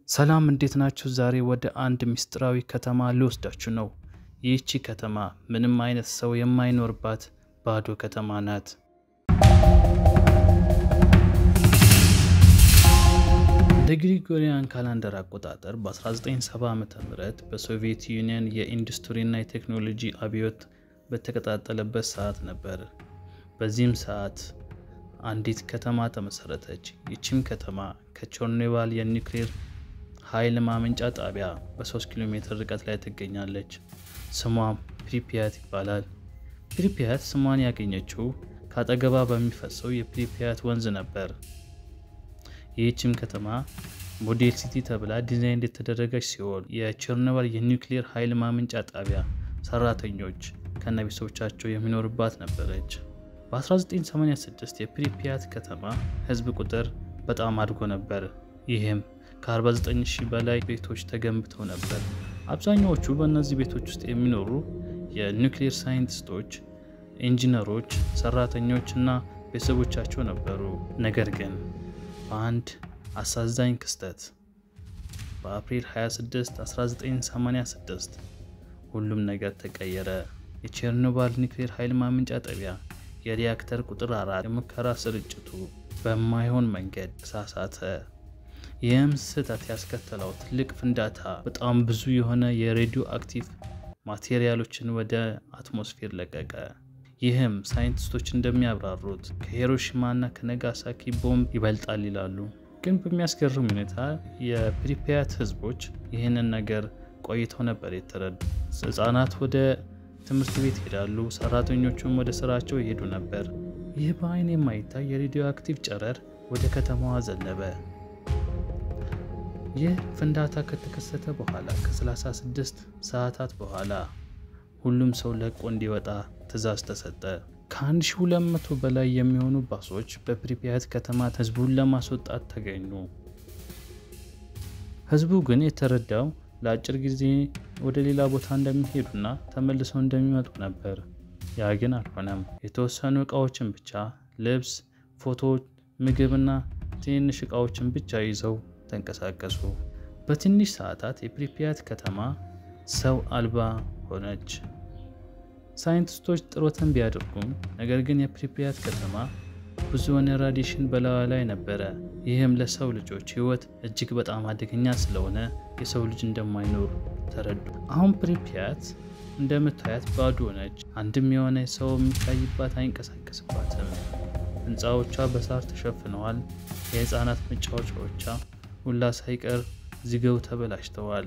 ሰላም እንዴት ናችሁ? ዛሬ ወደ አንድ ምስጢራዊ ከተማ ልወስዳችሁ ነው። ይህቺ ከተማ ምንም አይነት ሰው የማይኖርባት ባዶ ከተማ ናት። እንደ ግሪጎሪያን calendar አቆጣጠር በ1970 ዓ.ም በሶቪየት ዩኒየን የኢንዱስትሪና የቴክኖሎጂ አብዮት በተቀጣጠለበት ሰዓት ነበር። በዚህም ሰዓት አንዲት ከተማ ተመሰረተች። ይህችም ከተማ ከቸርኖባይል የኒውክሌር ኃይል ማመንጫ ጣቢያ በ3 ኪሎ ሜትር ርቀት ላይ ትገኛለች። ስሟም ፕሪፒያት ይባላል። ፕሪፒያት ስሟን ያገኘችው ከአጠገቧ በሚፈሰው የፕሪፒያት ወንዝ ነበር። ይህችም ከተማ model city ተብላ ዲዛይን የተደረገች ሲሆን የቸርኖባይል የኒውክሌር ኃይል ማመንጫ ጣቢያ ሰራተኞች ከነቤተሰቦቻቸው የሚኖርባት ነበረች። በ1986 የፕሪፒያት ከተማ ህዝብ ቁጥር በጣም አድጎ ነበር። ይህም ከ49,000 በላይ ቤቶች ተገንብተው ነበር። አብዛኛዎቹ በእነዚህ ቤቶች ውስጥ የሚኖሩ የኒውክሌር ሳይንቲስቶች፣ ኢንጂነሮች፣ ሰራተኞች እና ቤተሰቦቻቸው ነበሩ። ነገር ግን በአንድ አሳዛኝ ክስተት በአፕሪል 26 1986 ሁሉም ነገር ተቀየረ። የቸርኖባይል ኒውክሌር ኃይል ማመንጫ ጣቢያ የሪያክተር ቁጥር 4 የሙከራ ስርጭቱ በማይሆን መንገድ ተሳሳተ። ይህም ስህተት ያስከተለው ትልቅ ፍንዳታ በጣም ብዙ የሆነ የ radioactive material ኦችን ወደ atmosphere ለቀቀ። ይህም ሳይንቲስቶች እንደሚያብራሩት ከሂሮሺማ እና ከናጋሳኪ ቦምብ ይበልጣል ይላሉ። ግን በሚያስገርም ሁኔታ የፕሪፒያት ህዝቦች ይህንን ነገር ቆይተው ነበር የተረዱ። ህጻናት ወደ ትምህርት ቤት ይሄዳሉ፣ ሰራተኞቹም ወደ ስራቸው ይሄዱ ነበር። ይህ በአይን የማይታይ የ radioactive ጨረር ወደ ከተማዋ ዘነበ። ይህ ፍንዳታ ከተከሰተ በኋላ ከ36 ሰዓታት በኋላ ሁሉም ሰው ለቆ እንዲወጣ ትዕዛዝ ተሰጠ። ከ1200 በላይ የሚሆኑ ባሶች በፕሪፒያት ከተማ ህዝቡን ለማስወጣት ተገኙ። ህዝቡ ግን የተረዳው ለአጭር ጊዜ ወደ ሌላ ቦታ እንደሚሄዱና ተመልሰው እንደሚመጡ ነበር። ያ ግን አልሆነም። የተወሰኑ እቃዎችን ብቻ ልብስ፣ ፎቶዎች፣ ምግብና ትንንሽ እቃዎችን ብቻ ይዘው ተንቀሳቀሱ። በትንሽ ሰዓታት የፕሪፒያት ከተማ ሰው አልባ ሆነች። ሳይንቲስቶች ጥረትን ቢያደርጉም ነገር ግን የፕሪፒያት ከተማ ብዙ የሆነ radiation በላዩ ላይ ነበረ። ይህም ለሰው ልጆች ህይወት እጅግ በጣም አደገኛ ስለሆነ የሰው ልጅ እንደማይኖር ተረዱ። አሁን ፕሪፒያት እንደምታያት ባዶ ነች። አንድም የሆነ ሰው የሚታይባት አይንቀሳቀስባትም። ህንፃዎቿ በሳር ተሸፍነዋል። የህፃናት መጫወቻዎቿ ሁላ ሳይቀር ዝገው ተበላሽተዋል።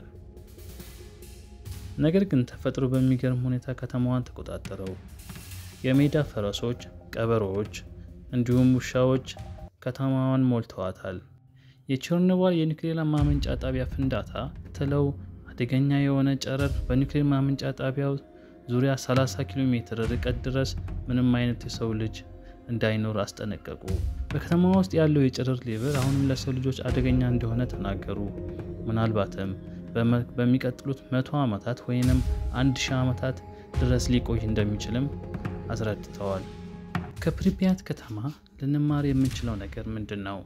ነገር ግን ተፈጥሮ በሚገርም ሁኔታ ከተማዋን ተቆጣጠረው። የሜዳ ፈረሶች፣ ቀበሮዎች እንዲሁም ውሻዎች ከተማዋን ሞልተዋታል። የቸርኖባይል የኒውክሌር ማመንጫ ጣቢያ ፍንዳታ ተለው አደገኛ የሆነ ጨረር በኒውክሌር ማመንጫ ጣቢያው ዙሪያ 30 ኪሎ ሜትር ርቀት ድረስ ምንም አይነት የሰው ልጅ እንዳይኖር አስጠነቀቁ። በከተማ ውስጥ ያለው የጨረር level አሁንም ለሰው ልጆች አደገኛ እንደሆነ ተናገሩ። ምናልባትም በሚቀጥሉት 100 ዓመታት ወይንም 1000 ዓመታት ድረስ ሊቆይ እንደሚችልም አስረድተዋል። ከፕሪፒያት ከተማ ልንማር የምንችለው ነገር ምንድነው?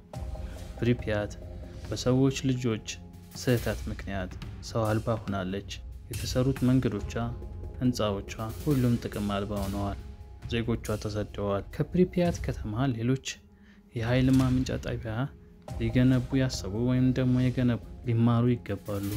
ፕሪፒያት በሰዎች ልጆች ስህተት ምክንያት ሰው አልባ ሆናለች። የተሰሩት መንገዶቿ፣ ህንፃዎቿ ሁሉም ጥቅም አልባ ሆነዋል። ዜጎቿ ተሰደዋል። ከፕሪፒያት ከተማ ሌሎች የኃይል ማመንጫ ጣቢያ ሊገነቡ ያሰቡ ወይም ደግሞ የገነቡ ሊማሩ ይገባሉ።